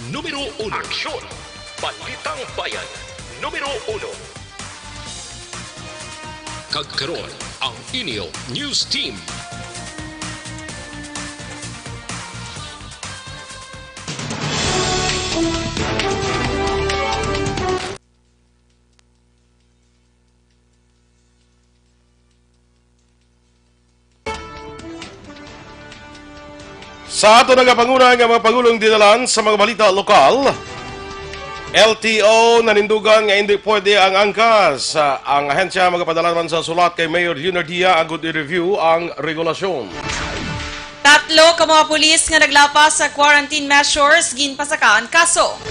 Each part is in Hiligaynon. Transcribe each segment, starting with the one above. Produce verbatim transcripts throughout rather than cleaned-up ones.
Numero uno. Aksyon! Balitang Bayan, numero uno. Kag karon, ang inyo news team. Sa ato nagapanguna nga mga pagulong dinalan sa mga balita lokal, L T O nanindugan nga indi pwede ang angkas. Ang ahensya magapadala naman sa sulat kay Mayor Leonard Dia agud i-review ang regulasyon. Tatlo ka mga pulis nga naglapas sa quarantine measures ginpasakaan kaso.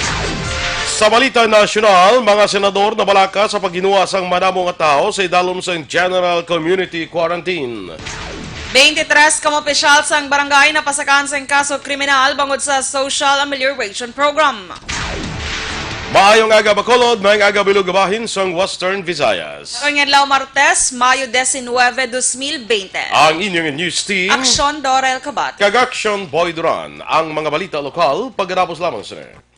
Sa balita nasyonal, mga senador nabalaka sa paghinua sang madamo nga tawo sa idalom sang General Community Quarantine. Twenty-three ka mga opisyal sang barangay napasakaan sang kaso kriminal bangod sa social amelioration program. Maayong aga, Bacolod. Maayong aga, bilog nga bahin sang Western Visayas. Karon nga adlaw, Martes, Mayo diecinueve, dos mil veinte. Ang inyong news team. Aksyon, Dorel Kabat. Kag Aksyon, Boy Duran. Ang mga balita lokal, pagkatapos lamang sini.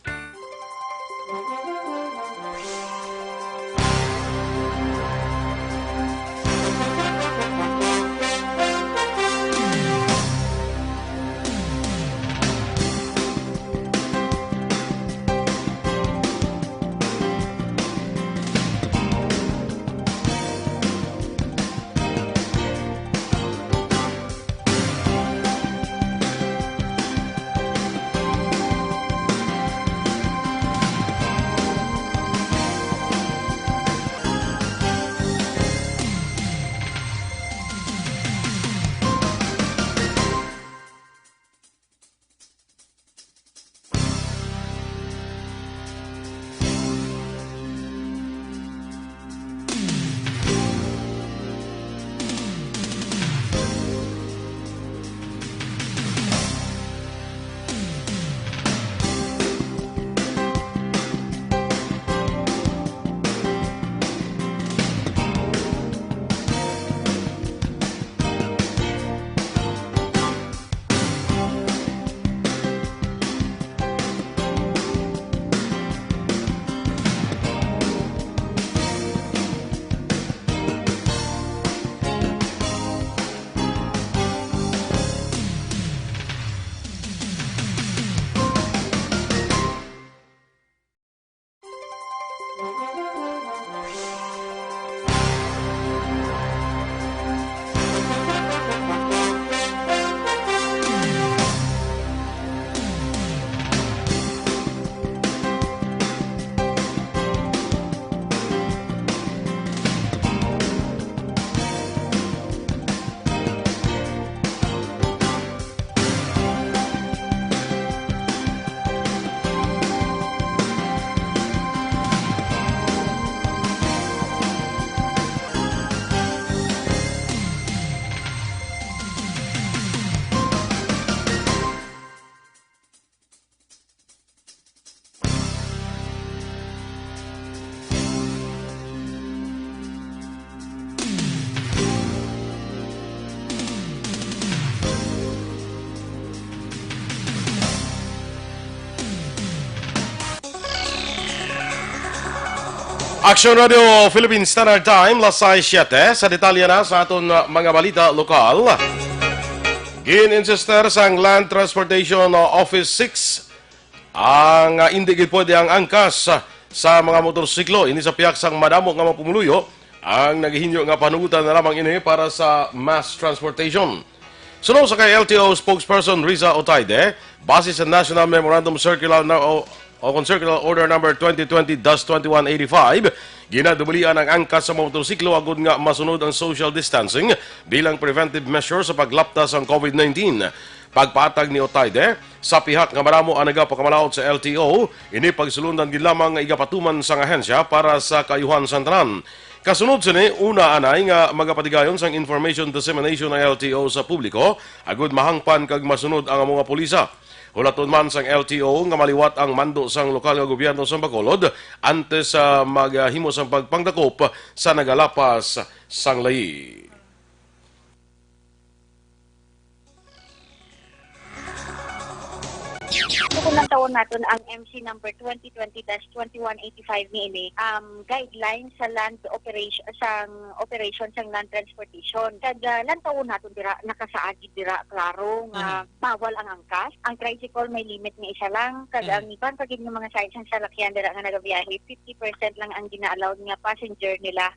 Action Radio Philippine Standard Time, las sais siete. Sa detalye na sa aton, uh, mga balita lokal. Gin-insister sang Land Transportation Office six ang, ah, indi gid pwede ang angkas, ah, sa mga motorsiklo. Ini sa pihak sang madamo nga mga pumuluyo, ang nagahinyo nga panugutan na lamang ini para sa mass transportation. Suno sa kay L T O spokesperson Riza Otaide, base sa National Memorandum Circular na, o, o kung Circular Order Number twenty twenty dash twenty-one eighty-five, ginadumalian ang angkas sa mga motorsiklo agud nga masunod ang social distancing bilang preventive measure sa paglapta sang COVID nineteen. Pagpatag ni Otaide, sa pihak nga madamo ang nagapakamalaut sa L T O, ini pagsulundan gid lamang nga igapatuman sang ahensya para sa kaayuhan sang tanan. Kasunod sini, una anay nga magapatigayon sang information dissemination ang L T O sa publiko, agud mahangpan kag masunod ang amo nga pulisa. Hulaton man sang L T O nga maliwat ang mando sang lokal nga gobyerno sa Bacolod antes sa maghimo sang pagpangdakop sa nagalapas sang layi. So, kung lantawon naton ang M C number twenty twenty dash twenty-one eighty-five niini, um, guidelines sa land operation, sang operation sang land transportation. Kag, ah, lantawon naton dira, nakasaad gid dira, klaro nga Mhm. bawal ang angkas. Ang tricycle may limit nga isa lang, kag Mhm. ang iban pa gid nga mga size sang salakyan dira nga nagabiyahe, fifty percent lang ang gina-allowed nga passenger nila.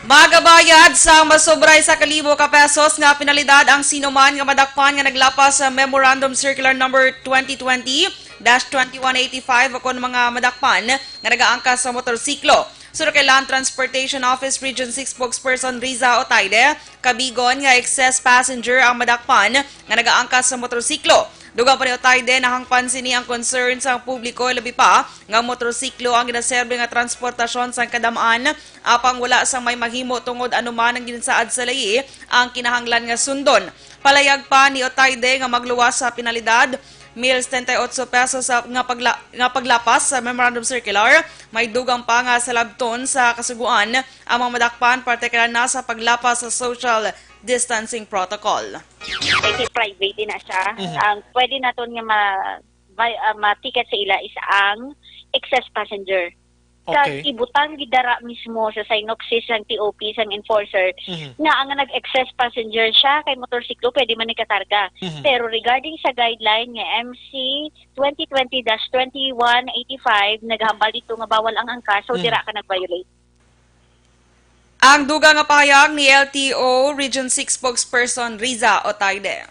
Magabayad sa masobra isa ka libo ka pesos nga penalidad ang sinuman nga madakpan nga naglapas sa Memorandum Circular Number twenty twenty dash twenty-one eighty-five, o kon mga madakpan nga nagaangkas sa motorsiklo. Suno kay Land Transportation Office Region six Spokesperson Riza Otaide, kabigon nga excess passenger ang madakpan nga nagaangkas sa motorsiklo. Dugang pa ni Otaide, nahangpan sini ang concern sang publiko, labi pa nga motorsiklo ang ginaserbi nga transportasyon sang kadam-an, apang wala sang may mahimo tungod ano man ang ginsaad sa layi ang kinahanglan nga sundon. Palayag pa ni Otaide nga magluwas sa penalidad, mil setenta y ocho pesos sa, nga pagla-, nga paglapas sa Memorandum Circular, may dugang pa nga salabton sa kasugoan ang mga madakpan, partikular na sa paglapas sa social distancing protocol. Kasi private din na siya. Mhm. Ang pwede naton nga ma-, vi-, ah, ma-ticket sa ila is ang excess passenger. Kag Okay. ibutang gid dara mismo sa synopsis sang T O P sang enforcer Mhm. nga ang nag-excess passenger siya kay motorsiklo pwede man ni kakarga. Mhm. Pero regarding sa guideline nga M C twenty twenty dash twenty-one eighty-five, naghambal dito nga bawal ang angkas, so Mhm. dira ka nag-violate. Ang dugang nga pahayag ni L T O Region six Spokesperson Riza Otaide.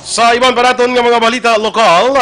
Sa iban pa naton nga mga balita lokal,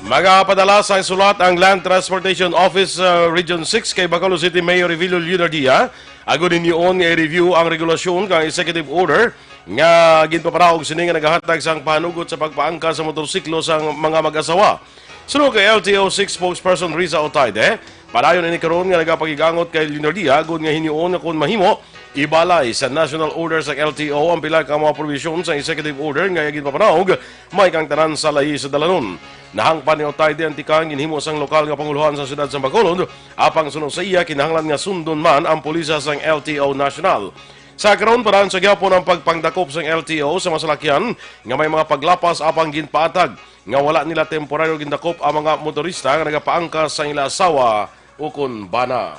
magapadala sang sulat ang Land Transportation Office, uh, Region six kay Bacolod City Mayor Revilio Leonardia, agud hinuon nga i-review ang regulasyon kang executive order nga ginpaparahog sini nga nagahatag sang pahanugot sa pagpaangkas sa motorsiklo sang mga mag-asawa. Suno kay L T O six spokesperson Riza Otaide, padayon ini karon nga nagapakig-angot kay Leonardia agud nga hinuon nga kon mahimo, ibalay sa national order sang L T O ang pila ka mga probisyon sa executive order nga ginpapanahog, may kang tanan sa layi sa dalanon. Nahangpan ni Otaide ang tikang ginhimo sang lokal nga pangulohan sa siyudad sa Bacolod, apang suno sa iya, kinahanglan nga sundon man ang pulisya sang L T O National. Sa karon, para sa gyapon ang pagpangdakop sang L T O sa masalakyan nga may mga paglapas apang ginpaatag nga wala nila temporaryo gindakop ang mga motorista nga nagapaangkas sa ila asawa ukon bana.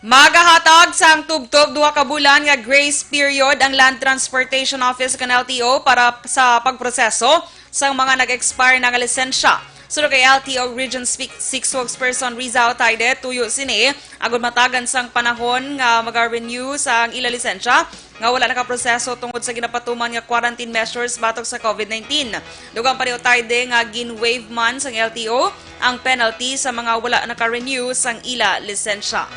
Magahatag sang tubtob duha ka bulan nga grace period ang Land Transportation Office kan L T O para sa pagproseso sang mga nag-expire na nga lisensya. Suno kay L T O Region six spokesperson Riza Otaide, tuyo sini agud matagan sang panahon nga maga-renew sa ang ila lisensya nga wala nakaproseso tungod sa ginapatuman nga quarantine measures batok sa COVID nineteen. Dugang pa ni Otaide nga gin-waive man sang L T O ang penalty sa mga wala naka-renew sang ila lisensya.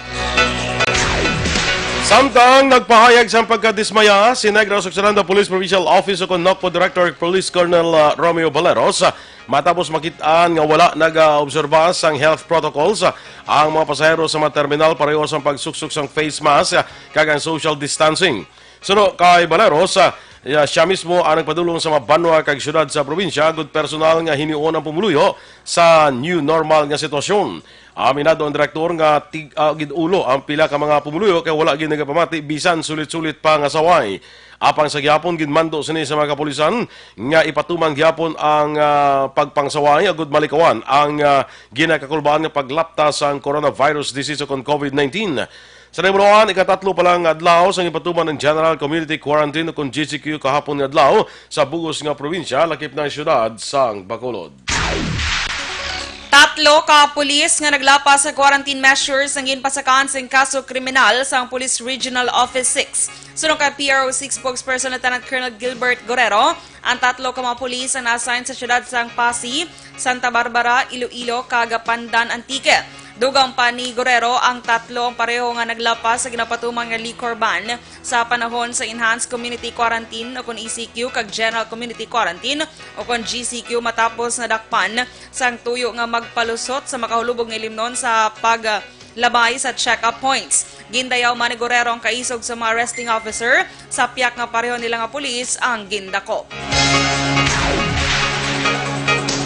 Samtang nagpahayag sang pagkadismaya si Negros Occidental Police Provincial Office o kon NOCPO Director Police Colonel, ah, Romeo Valeros, ah, matapos makit-an nga wala nag-obserba sang health protocols, ah, ang mga pasahero sa mga terminal pareho sang pagsuksok sang face mask, ah, kag ang social distancing. Suno kay Valeros, ah, ya-, siya mismo ang nagpadulong sa mga banwa kag syudad sa probinsya agud personal nga hinuon ang pumuluyo sa new normal nga sitwasyon. Aminado ang direktor nga tig-, ah, gid-ulo ang pila ka mga pumuluyo kay wala gid nagapamati bisan sulit-sulit pa nga saway. Apang sa gihapon, ginmando sini sa mga kapulisan nga ipatuman gihapon ang, ah, pagpangsaway agud malikawan ang, ah, ginakakulbaan nga paglapta sang coronavirus disease o kon COVID nineteen. Sa nahimunoan, ikatatlo pa lang nga adlaw sang ipatuman ang General Community Quarantine o kon G C Q kahapon nga adlaw sa bug-os nga probinsya, lakip na ang siyudad sang Bacolod. Tatlo ka pulis nga naglapas sa quarantine measures ang ginpasakaan sing kaso kriminal sang Police Regional Office six. Suno kay P R O six spokesperson Lieutenant Colonel Gilbert Guerrero, ang tatlo ka mga pulis ang na-assign sa siyudad sang Passi, Santa Barbara, Iloilo, kag Pandan Antique. Dugang pa ni Guerrero, ang tatlo ang pareho nga naglapas sa ginapatuman nga liquor ban sa panahon sa Enhanced Community Quarantine o kon E C Q kag General Community Quarantine o kon G C Q matapos nadakpan sang tuyo nga magpalusot sa makahulubog nga ilimnon sa paglabay sa check-up points. Gindayaw man ni Guerrero ang kaisog sa mga arresting officer, sa piyak nga pareho nila nga pulis ang gindakop.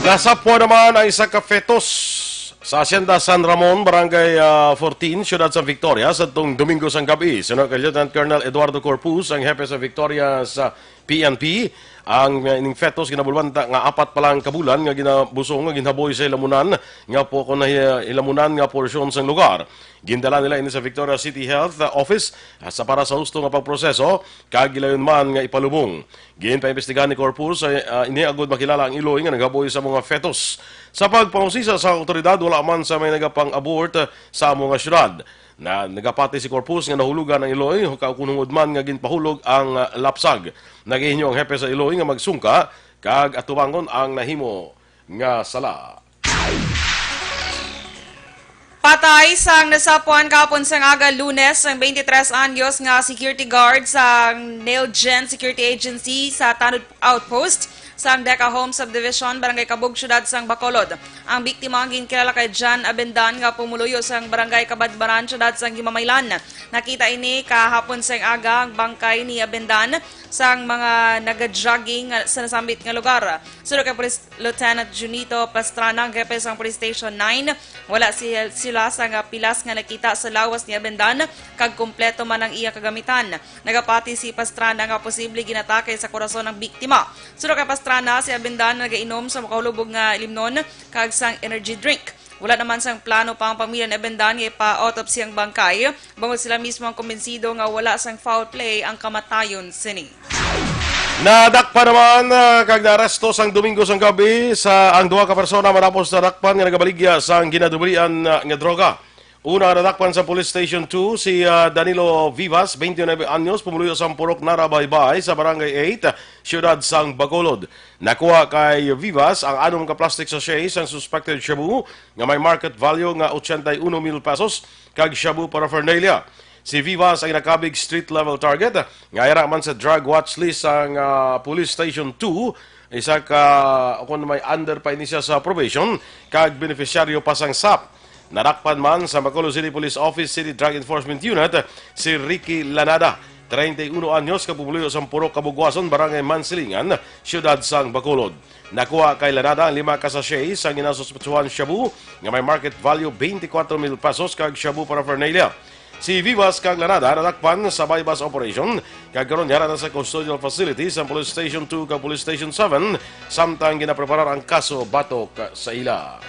Nasapwan naman ang isa ka fetus Sa Hacienda San Ramon, Barangay, ah, fourteen, Siyudad sa Victoria, sa tong Domingo sang gabi, suno kay Lieutenant Colonel Eduardo Corpus, ang hepe sa Victoria sa P N P, ang, ah, ining fetus ginabulwanta nga apat pa lang ka bulan nga ginabusong nga ginhaboy sa hilamunan nga po kon hilamunan nga porsyon sang lugar. Gindala nila ini sa Victoria City Health, ah, Office, ah, sa para sa husto nga pagproseso, kag gilayon man nga ipalubong. Ginpaimbestigahan ni Corpus, ah, ini agud makilala ang iloy nga naghaboy sa mga fetus. Sa pagpangusisa sa awtoridad, wala man sa may nagapang-abort, ah, sa amo nga syudad. Na, nagapati si Corpus nga nahulogan ang iloy, kaukunhungod man nga ginpahulog ang, ah, lapsag. Nagahinyo ang hepe sa iloy nga magsungka kag atubangon ang nahimo nga sala. Patay sang nasapuan kahapon sang aga Lunes ang twenty-three anyos nga security guard sa Nilgen Security Agency sa Tanud Outpost sang Deca Home Subdivision, Barangay Kabug, Siyudad sang Bacolod. Ang biktima ang ginkilala kay Jan Abendan nga pumuluyo sang Barangay Kabadbaran, Siyudad sang Himamaylan. Nakita ini kahapon sang aga ang bangkay ni Abendan sang mga nagajogging nga sa nasambit nga lugar. Suno kay Police Lieutenant Junito Pastrana, ang hepe sang Police Station nine, wala si-, sila sa nga pilas nga nakita sa lawas ni Abendan, kag kompleto man ang iya kagamitan. Nagapati si Pastrana nga posible ginatake sa korason ang biktima. Suno kay Pastrana, si Abendan nagainom sa makahulubog nga ilimnon kag sang energy drink. Wala naman sang plano pa ang pamilya ni Abendan nga ipa-autopsy ang bangkay, bangod sila mismo ang kumbinsido nga wala sang foul play ang kamatayon sini. Nadakpan naman, ah, kag naaresto sang Domingo sang gabi sa ang duha ka persona matapos nadakpan nga nagabaligya sang ginadublian, ah, nga droga. Una nga nadakpan sa Police Station two si, ah, Danilo Vivas, twenty-nine anyos, pumuluyo sa Purok Nara Baybay sa Barangay eight, Siyudad sang Bacolod. Nakuha kay Vivas ang anom ka plastic sachet sang suspected shabu nga may market value nga ochenta y uno mil pesos kag shabu paraphernalia. Si Vivas ang nakabig street level target nga yara man sa drug watch list sang, ah, Police Station two, isa ka, o kung may under pa ini siya sa probation, kag beneficiaryo pa sang sap. Nadakpan man sa Bacolod City Police Office City Drug Enforcement Unit si Ricky Lanada, treinta y uno anyos, kapupuluyo sang Purok Kabugwason, Barangay Mansilingan, Siyudad sang Bacolod. Nakuha kay Lanada ang lima ka sachet sang ginasuspetsuhan shabu nga may market value twenty-four mil pesos kag shabu paraphernalia. Si Vivas kag Lanada nadakpan sa buy-bust operation, kag karon yara na sa custodial facility sa Police Station two kag Police Station seven, samtang ginapreparar ang kaso batok sa ila.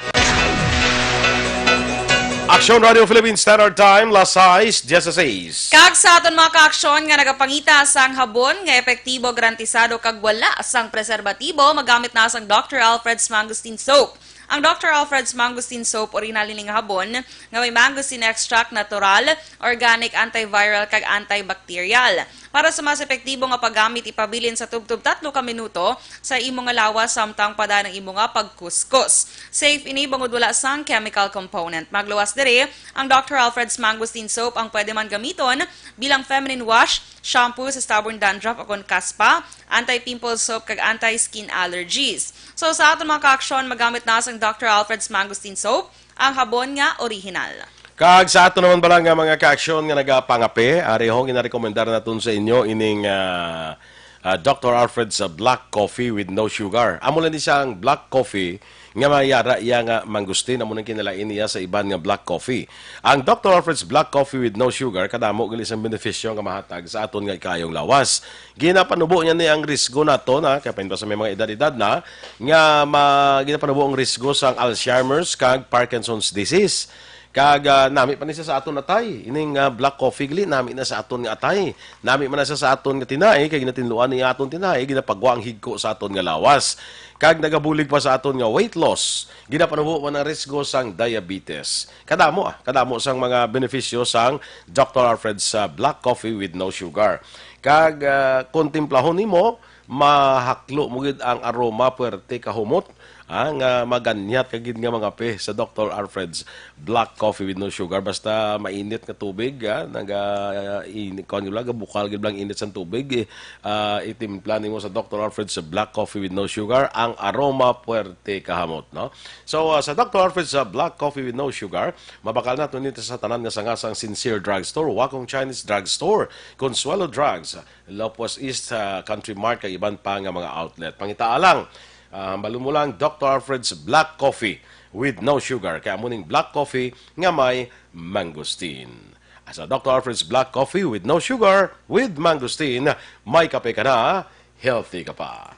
Aksyon Radio Philippine Standard Time, las sais dieciséis. Kag sa aton mga kaaksyon nga nagapangita sang habon nga epektibo, garantisado, kag wala sang preserbatibo, magamit na sang Doctor Alfred's Mangosteen Soap. Ang Doctor Alfred's Mangosteen Soap, orihinal ini nga habon nga may mangosteen extract, natural, organic, antiviral, kag antibacterial. Para sa mas epektibo nga paggamit, ipabilin sa tubtob tatlo ka minuto sa imo nga lawas samtang pa dayon ang imo nga pagkuskos. Safe ini bangod wala sang chemical component. Magluwas diri, ang Doctor Alfred's Mangosteen Soap ang pwede man gamiton bilang feminine wash, shampoo sa stubborn dandruff o kon kaspa, anti-pimple soap, kag anti-skin allergies. So, sa aton mga kaaksyon, magamit na sang Doctor Alfred's Mangosteen Soap, ang habon nga orihinal. Kag sa ato naman bala nga mga kaaksyon nga nagapangape, ari ho ginarekomendar naton sa inyo ining, ah, ah, Doctor Alfred's, ah, Black Coffee with no sugar. Amo lang ni siya ang black coffee nga mayara iya nga mangosteen, amo nang kinalain niya sa iban nga black coffee. Ang Doctor Alfred's Black Coffee with no sugar, kadamo gali sang benepisyo nga mahatag sa aton nga ikayong lawas. Ginapanubo niya ni ang risgo nato na, kay painta sa may mga edad-edad na, nga ma-, ginapanubo ang risgo sang Alzheimer's kag Parkinson's disease. Kag, ah, nami pa ni siya sa aton atay. Ining, ah, black coffee gali, nami na sa aton nga atay. Nami man na siya sa aton nga tinai, kay ginatinluan ni aton tinai, ginapagwa ang higko sa aton nga lawas. Kag nagabulig pa sa aton nga weight loss. Ginapanubo man ang risgo sang diabetes. Kadamo, ah, kadamo sang mga benepisyo sang Doctor Alfred's, ah, Black Coffee with no sugar. Kag, ah, kontemplahon nimo, mahaklo mo gid ang aroma, puwerte, kahumot, ah, nga maganyat ka gid nga mangape sa Doctor Alfred's Black Coffee with no sugar. Basta mainit nga tubig, ah, naga, ah, ini-, kuwan gid lang, bukal gid lang init sang tubig, eh, ah, itimpla nimo sa Doctor Alfred's Black Coffee with no sugar, ang aroma, puwerte, kahamot, no? So, ah, sa Doctor Alfred's, ah, Black Coffee with no sugar, mabakal naton ini sa tanan nga sanga sang Sincere Drugstore, Wacom Chinese Drugstore, Consuelo Drugs, Lopez East, ah, Country Mart, kag iban pa nga mga outlet. Pangitaa lang, ah, hambalon mo lang, Doctor Alfred's Black Coffee with no sugar, kay amo ning black coffee nga may mangosteen. Asa Doctor Alfred's Black Coffee with no sugar, with mangosteen, may kape ka na, healthy ka pa.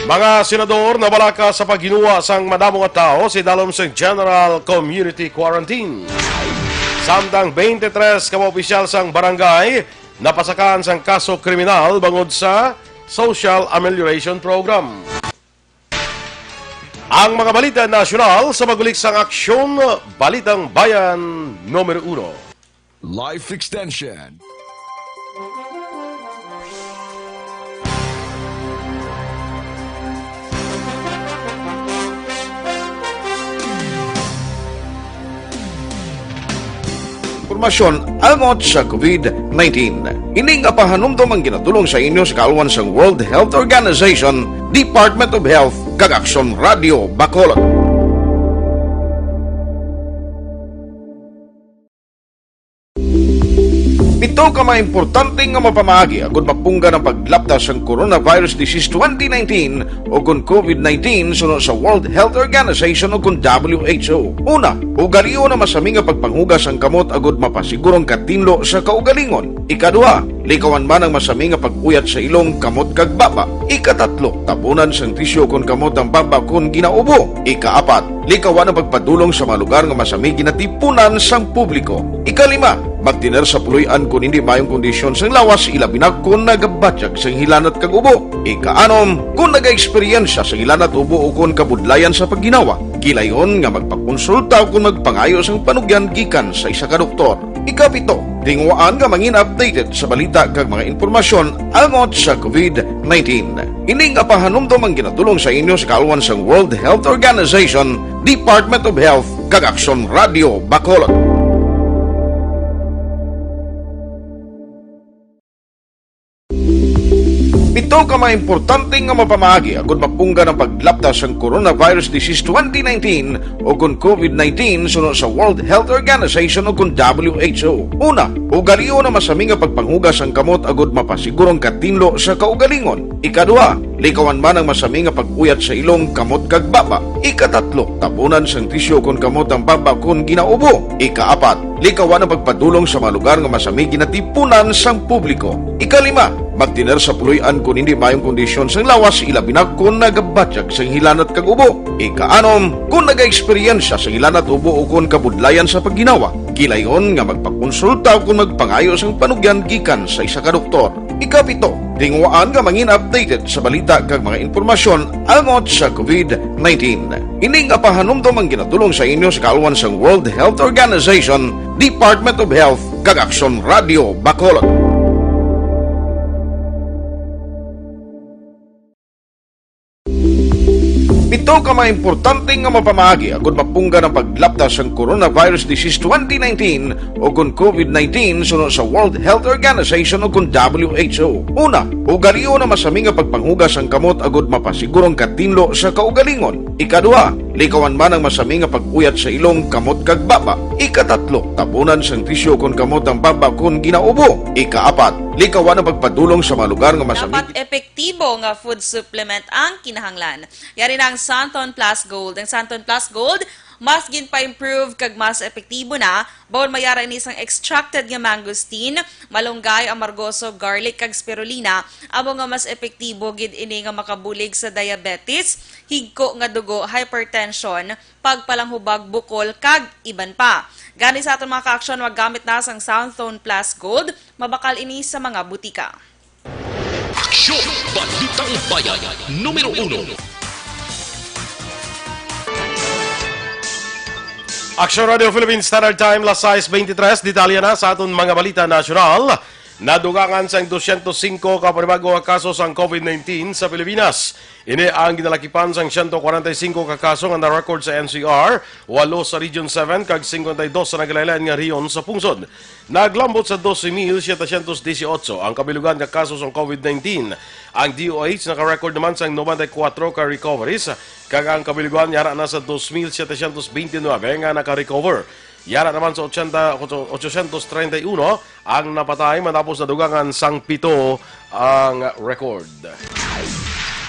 Mga senador nabalaka sa paghinuwa sang madamo nga tawo sa idalom sang General Community Quarantine. Samtang twenty-three ka mga opisyal sang barangay napasakaan sang kaso kriminal bangod sa Social Amelioration Program. Ang mga balita nasyonal sa pag-ulik sang Aksyon Balitang Bayan numero uno. Life Extension. Impormasyon angot sa COVID nineteen. Ini nga pahanumdom ang ginatulong sa inyo sa kaalwan sang World Health Organization, Department of Health, kag Aksyon Radio Bacolod. Pito ka mga importante nga mapamaagi agud mapunggan ang paglapta sang coronavirus disease twenty nineteen o kon COVID nineteen suno sa World Health Organization o kon W H O. Una, ugalion ang masami nga pagpanghugas sang kamot agud mapasiguro ang katinlo sa kaugalingon. Ikaduha, likawan man ang masami nga pag-uyat sa ilong, kamot kag baba. Ikatatlo, tabunan sang tisyu kon kamot ang baba kon ginaubo. Ikaapat, likawan ang pagpadulong sa mga lugar nga masami ginatipunan sang publiko. Ikalima, magtener sa puloy-an kon hindi maayong kondisyon sang lawas, ilabi na kon nagabatyag sang hilanat kag ubo. Ikaanom, kon nagaeksperyensya sang hilanat, ubo, o kon kabudlayan sa pagginawa, gilayon nga magpakonsulta o kon magpangayo sang panugyan gikan sa isa ka doktor. Ikapito, tinguhaan nga mangin updated sa balita kag mga impormasyon angot sa COVID nineteen. Ini nga pahanumdom ang ginatulong sa inyo sa kaalwan sang World Health Organization, Department of Health, kag Aksyon Radio Bacolod. Pito ka mga importante nga mapamaagi agud mapunggan ang paglapta sang coronavirus disease twenty nineteen o kon COVID nineteen suno sa World Health Organization o kon W H O. Una, ugalion ang masami nga pagpanghugas sang kamot agud mapasiguro ang katinlo sa kaugalingon. Ikaduha, likawan man ang masami nga pag-uyat sa ilong, kamot kag baba. Ikatatlo, tabunan sang tisyu kon kamot ang baba kon ginaubo. Ikaapat, likawan ang pagpadulong sa mga lugar nga masami ginatipunan sang publiko. Ikalima, magtener sa puloy-an kon hindi maayong kondisyon sang lawas, ilabi na kon nagabatyag sang hilanat kag ubo. Ikaanom, kon nagaeksperyensya sang hilanat, ubo, o kon kabudlayan sa pagginawa, gilayon nga magpakonsulta o kon magpangayo sang panugyan gikan sa isa ka doktor. Ikapito, tinguhaan nga mangin updated sa balita kag mga impormasyon angot sa COVID nineteen. Ini nga pahanumdom ang ginatulong sa inyo sa kaalwan sang World Health Organization, Department of Health, kag Aksyon Radio Bacolod. Pito ka mga importante nga mapamaagi agud mapunggan ang paglapta sang coronavirus disease twenty nineteen o kon COVID nineteen suno sa World Health Organization o kon W H O. Una, ugalion ang masami nga pagpanghugas sang kamot agud mapasiguro ang katinlo sa kaugalingon. Ikaduha, likawan man ang masami nga pag-uyat sa ilong, kamot kag baba. Ikatatlo, tabunan sang tisyu kon kamot ang baba kon ginaubo. Ikaapat, likawan ang pagpadulong sa mga lugar nga masami. Dapat epektibo nga food supplement ang kinahanglan. Yari na ang Santon Plus Gold. Ang Santon Plus Gold, mas ginpa-improve kag mas epektibo na, bangod may ara ini sang extracted nga mangosteen, malunggay, amargoso, garlic, kag spirulina, amo nga mas epektibo gid ini nga makabulig sa diabetes, higko nga dugo, hypertension, pagpalanghubag, bukol, kag iban pa. Gani sa aton mga ka-aksyon, maggamit na sang Santon Plus Gold, mabakal ini sa mga butika. Aksyon! Balitang Bayan, numero uno. Aksyon Radio Philippine Standard Time, las sais beintitrés. Detalye na sa aton mga balita nasyonal. Nadugangan sang dosyentos singko ka panibago nga kaso sang COVID nineteen sa Pilipinas. Ini ang ginalakipan sang siyento kwarenta y singko ka kaso nga na-record sa N C R, walo sa Region seven, kag singkwenta y dos sa naglain-lain nga rehiyon sa pungsod. Naglambot sa dose mil setecientos dieciocho ang kabilugan nga kaso sang COVID nineteen. Ang D O H naka-record naman sang noventa y kuwatro ka recoveries, kag ang kabilugan yara na sa dos mil setecientos beintinuebe nga naka-recover. Yara naman sa ochenta, ochocientos treinta y uno ang napatay, matapos nadugangan sang pito ang record.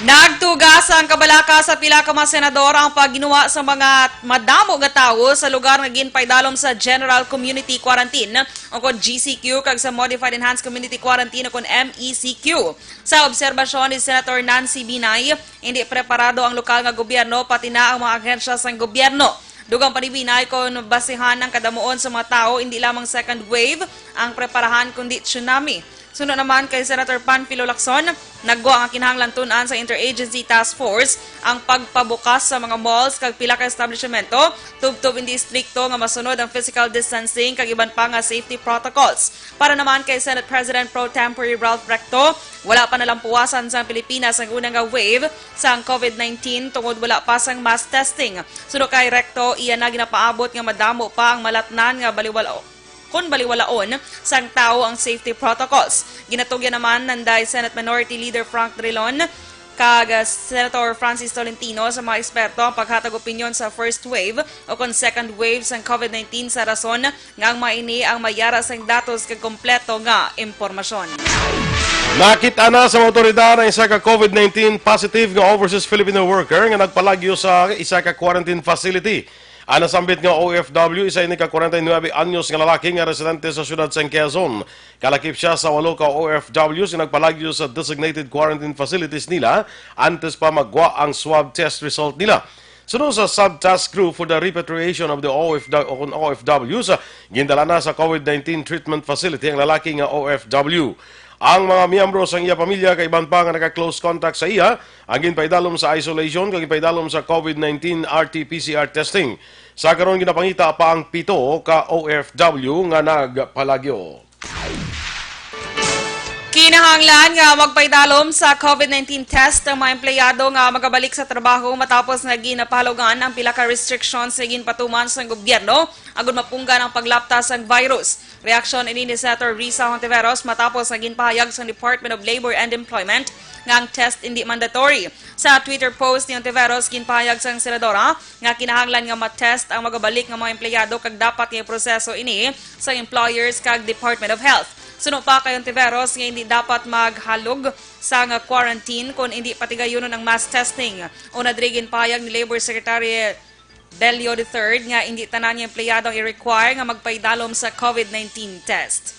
Nagtuga sang kabalaka sa pila ka mga senador ang pagginuwa sa mga madamo nga tawo sa lugar nga ginpaidalom sa General Community Quarantine o kon G C Q kag sa Modified Enhanced Community Quarantine o kon M E C Q. Sa obserbasyon ni Senator Nancy Binay, hindi preparado ang lokal nga gobyerno pati na ang mga ahensya sang gobyerno. Dugang pa ni Binay kon basihan ang kadamuon sa mga tawo, hindi lamang second wave ang preparahan kundi tsunami. Suno naman kay Senator Panfilo Lacson, nagwa nga kinahanglan tun-an sa Interagency Task Force ang pagpabukas sa mga malls kag pila ka establishmento, tubtob hindi istrikto nga masunod ang physical distancing kag iban pa nga safety protocols. Para naman kay Senate President Pro Tempore Ralph Recto, wala pa nalampuwasan sang Pilipinas ang una nga wave sang COVID nineteen tungod wala pa sang mass testing. Suno kay Recto, iya na ginapaabot nga madamo pa ang malatnan nga baliwala-, kon baliwalaon sang tawo ang safety protocols. Ginatugyan naman nanday Senate Minority Leader Frank Drilon kag, ah, Senator Francis Tolentino sa mga eksperto ang paghatag opinyon sa first wave o kon second wave sang COVID nineteen sa rason nga ang mga ini ang mayara sang datos kag kompleto nga impormasyon. Nakit-an na sa mga awtoridad ang isa ka COVID nineteen positive nga overseas Filipino worker nga nagpalagyo sa isa ka quarantine facility. Ang nasambit nga O F W, isa ini ka kwarenta y nuebe anyos nga lalaki nga residente sa siyudad sang Quezon. Kalakip sia sa walo ka O F Ws nga nagpalagyo sa designated quarantine facilities nila antes pa magwa ang swab test result nila. Suno sa Subtask Group for the Repatriation of the O F W, o kon O F Ws, gindala na sa COVID nineteen treatment facility ang lalaki nga O F W. Ang mga miyembro sang iya pamilya kag iban pa nga naka-close contact sa iya ang ginpaidalom sa isolation kag ginpaidalom sa COVID nineteen R T P C R testing. Sa karon, ginapangita pa ang pito ka O F W nga nagpalagyo. Kinahanglan nga magpaidalom sa COVID nineteen test ang mga empleyado nga magabalik sa trabaho matapos nga ginapahalugan ang pila ka restrictions nga ginpatuman sang gobyerno agud mapunggan ang paglapta sang virus. Reaksyon ini ni Senator Risa Hontiveros matapos nga ginpahayag sang Department of Labor and Employment nga ang test indi mandatory. Sa Twitter post ni Hontiveros, ginpahayag sang senadora nga kinahanglan nga ma-test ang magabalik nga mga empleyado kag dapat nga iproseso ini sa employers kag Department of Health. Suno pa kay Hontiveros nga hindi dapat maghalog sang quarantine kon indi patigayunon ang mass testing. Una diri, ginpahayag ni Labor Secretary Bello the third nga indi tanan nga empleyado ang i-require nga magpaidalom sa COVID nineteen test.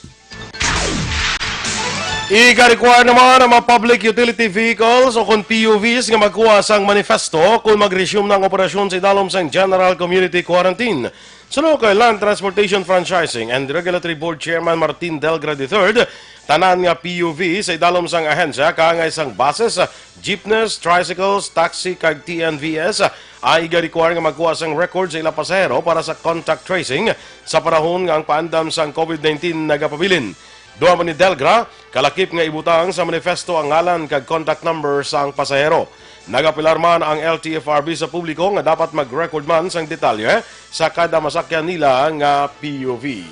Iga-require naman ang mga public utility vehicles o kon P U Vs nga magkuha sang manifesto kon mag-resume na ang operasyon sa idalom sang General Community Quarantine. Suno kay Land Transportation Franchising and Regulatory Board Chairman Martin Delgra the third, tanan nga P U V sa idalom sang ahensya kaangay sang buses, jeepneys, tricycles, taxi kag T N V S ang iga-require nga magkuha sang record sa ilang pasahero para sa contact tracing sa panahon nga ang paandam sang COVID nineteen nagapabilin. Duha man ni Delgra, kalakip nga ibutang sa manifesto ang ngalan kag contact number sang pasahero. Nagapilar man ang L T F R B sa publiko nga dapat mag-record man sang detalye sa kada masakyan nila nga P U V.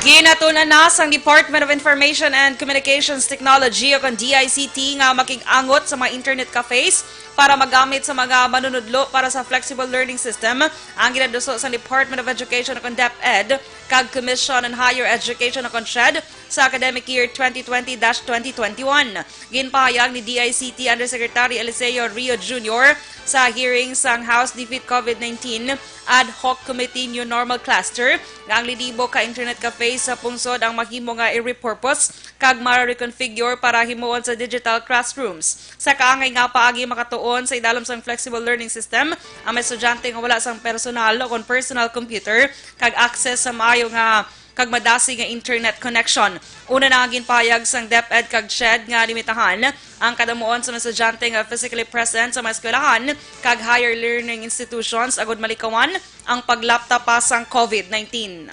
Ginatun-an na sang Department of Information and Communications Technology o kon D I C T nga makig-angot sa mga internet cafes para magamit sa mga manunudlo para sa flexible learning system ang ginaduso sang Department of Education o kon DepEd kag Commission on Higher Education o kon CHED sa academic year twenty twenty dash twenty twenty-one. Ginpahayag ni D I C T Undersecretary Eliseo Rio Junior sa hearing sang House Defeat COVID nineteen Ad Hoc Committee New Normal Cluster nga ang linibo ka internet cafe sa pungsod ang mahimo nga i-repurpose kag ma-reconfigure para himuon sa digital classrooms. Sa kaangay nga paagi makatuon sa idalom sang flexible learning system ang mga estudyante nga wala sang personal o kon personal computer kag access sa maayo nga kag madasig nga internet connection. Una na nga ginpahayag sang DepEd kag CHED nga limitahan ang kadamuon sa mga estudyante nga physically present sa mga eskwelahan kag higher learning institutions agud malikawan ang paglapta pa sang COVID nineteen.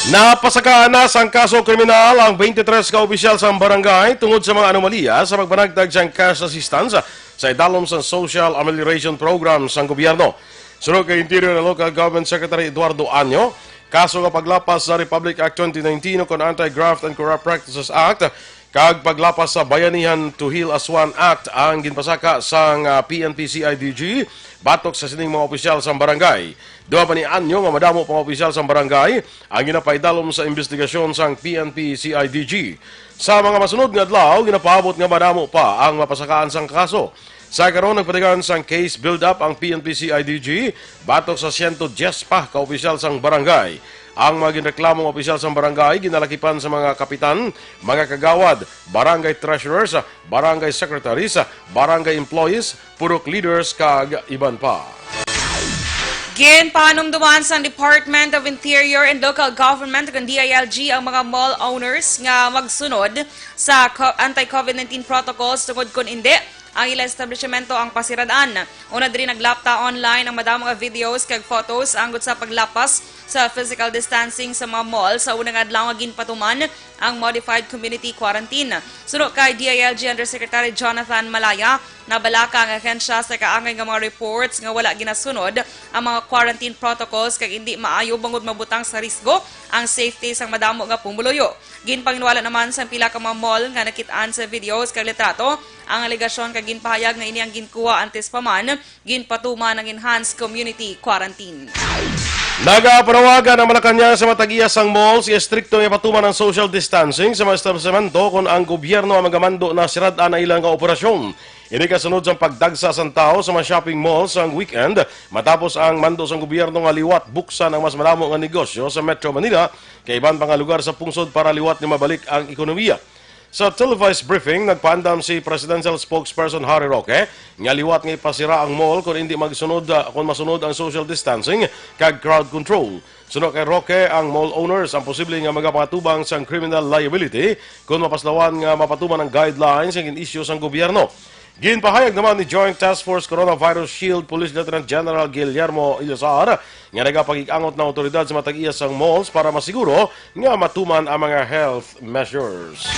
Napasakaan na sang kaso kriminal ang twenty-three ka opisyal sang barangay tungod sa mga anomalya sa pagpanagtag sang cash assistance sa idalom sang social amelioration program sang gobyerno. Suno kay Interior and Local Government Secretary Eduardo Año, kaso nga paglapas sa Republic Act twenty nineteen o kon Anti-Graft and Corrupt Practices Act kag paglapas sa Bayanihan to Heal as One Act ang ginpasaka sang, ah, P N P C I D G Batok sa sining mga opisyal sang barangay, duha pa ni anyo nga madamo pa nga opisyal sang barangay ang ginapaidalom sa imbestigasyon sang P N P C I D G. Sa mga masunod nga adlaw, ginapaabot nga madamo pa ang mapasakaan sang kaso. Sa karon, nagpatigayon sang case build-up ang P N P C I D G batok sa siyento dyes pa ka opisyal sang barangay. Ang mga ginreklamong opisyal sang barangay ginalakipan sa mga kapitan, mga kagawad, barangay treasurers, barangay secretaries, barangay employees, purok leaders, kag iban pa. Ginpahanumduman sang Department of Interior and Local Government, kag D I L G, ang mga mall owners nga magsunod sa co-, anti-COVID nineteen protocols, tungod kon indi, ang ila establishmento ang pasirad-an. Una diri, naglapta online ang madamo nga videos kag photos angod sa paglapas sa physical distancing sa mga mall sa unang adlaw nga ginpatuman ang modified community quarantine. Suno kay D I L G Undersecretary Jonathan Malaya, nabalaka ang ahensya sa kaangay nga mga reports nga wala ginasunod ang mga quarantine protocols kag indi maayo bangod mabutang sa risgo ang safety sang madamo nga pumuluyo. Ginpanginwala naman sang pila ka mga mall nga nakit-an sa videos kag litrato ang alegasyon kag ginpahayag nga ini ang ginkuha antes pa man ginpatuman ang enhanced community quarantine. Nagapanawagan ang Malacañang sa mga tag-iya sang malls nga estrikto nga ipatuman ang social distancing sa mga establisemento kon ang gobyerno ang magamando na sirad-an ang ilang nga operasyon. Ini kasunod sang pagdagsa sang tawo sa mga shopping malls sang weekend, matapos ang mando sang gobyerno nga liwat buksan ang mas madamo nga negosyo sa Metro Manila kag iban pa nga lugar sa pungsod para liwat nga mabalik ang ekonomiya. Sa televised briefing, nagpaandam si Presidential Spokesperson Harry Roque nga liwat nga ipasira ang mall kon indi magsunod, ah, kon masunod ang social distancing kag crowd control. Suno kay Roque, ang mall owners ang posible nga magapangatubang sang criminal liability kon mapaslawan nga mapatuman ang guidelines nga gin-issue sang gobyerno. Ginpahayag naman ni Joint Task Force Coronavirus Shield Police Lieutenant General Guillermo Ilazar nga nagapakig-angot na awtoridad sa mga tag-iya sang malls para masiguro nga matuman ang mga health measures.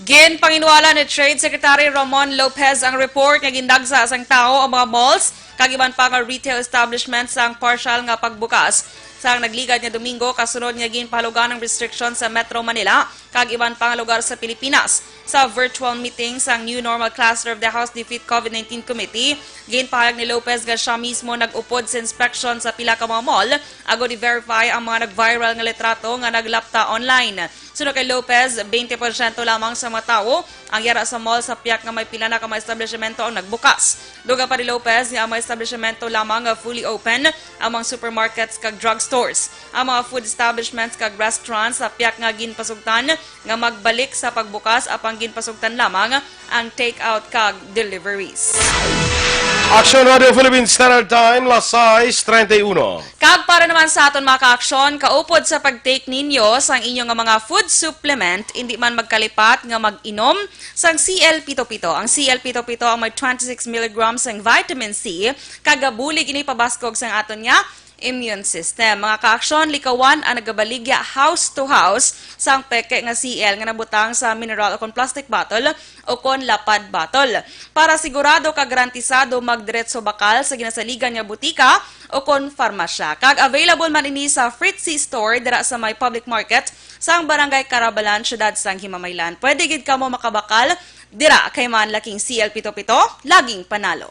Ginpanginwala ni Trade Secretary Ramon Lopez ang report nga gindagsa sang tawo ang mga malls kag iban pa nga retail establishments sang partial nga pagbukas sang nagligad nga Domingo, kasunod nga ginpahalugan ang restriction sa Metro Manila kag iban pa nga lugar sa Pilipinas. Sa virtual meeting sang New Normal Cluster of the House Defeat COVID nineteen Committee, ginpahayag ni Lopez nga sia mismo nag-upod sa inspection sa pila ka mga mall agod i-verify ang mga nag-viral nga litrato nga naglapta online. Suno kay Lopez, twenty porsyento lamang sa mga tawo ang yara sa mall sa pihak nga may pila na ka mga establishmento ang nagbukas. Dugang pa ni Lopez nga ang mga establishmento lamang nga fully open ang mga supermarkets kag drugstores. Ang mga food establishments kag restaurants sa pihak nga ginpasugtan nga magbalik sa pagbukas, apang ginpasugtan lamang ang take-out kag deliveries. Aksyon Radio Philippine Standard Time, las sais treinta y uno. Kag para naman sa aton mga ka-aksyon, kaupod sa pag-take ninyo sang inyo nga mga food supplement, indi man magkalipat nga mag-inom sang C L pito pito. Ang C L pito pito ang may twenty-six milligrams sang vitamin C, kag gabulig ini pabaskog sang aton nga immune system. Mga ka-aksyon, likawan ang nagabaligya house to house sang peke nga C L nga nabutang sa mineral o kon plastic bottle o kon lapad bottle. Para sigurado kag garantisado, magdiretso bakal sa ginasaligan nga butika o kon farmasya. Kag available man ini sa Fritzy Store dira sa may public market sang Barangay Carabalan, siyudad sang Himamaylan. Pwede gid kamo makabakal dira kay manlaking C L pito pito, laging panalo.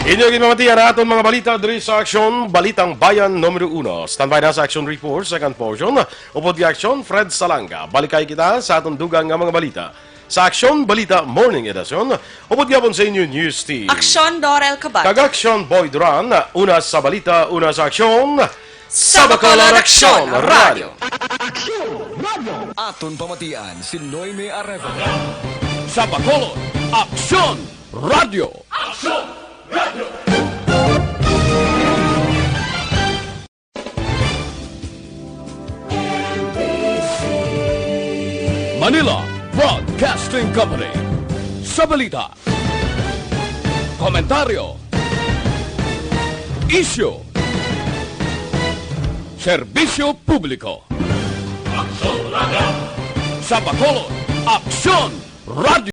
Inyo ginpamatian ang aton mga balita diri sa Aksyon, Balitang Bayan Numero Uno. Standby na sa Aksyon Report, second portion. Upod kay Aksyon, Fred Salanga. Balikay kita sa aton dugang nga mga balita. Sa Aksyon, Balita Morning Edition. Upod gyapon sa inyo News Team. Aksyon, Dorel Cabal. Kag Aksyon, Boy Duran. Una sa balita, una sa aksyon. Sa Bacolod, Aksyon Radio. Aksyon Radio. Aton pamatian si Noemi Arevalo. Sa Bacolod, Aksyon Radio. Aksyon Radio. Manila Broadcasting Company. Sa balita, komentaryo, isyu, serbisyo publiko. Aksyon Radio. Sa Bacolod, Aksyon Radio.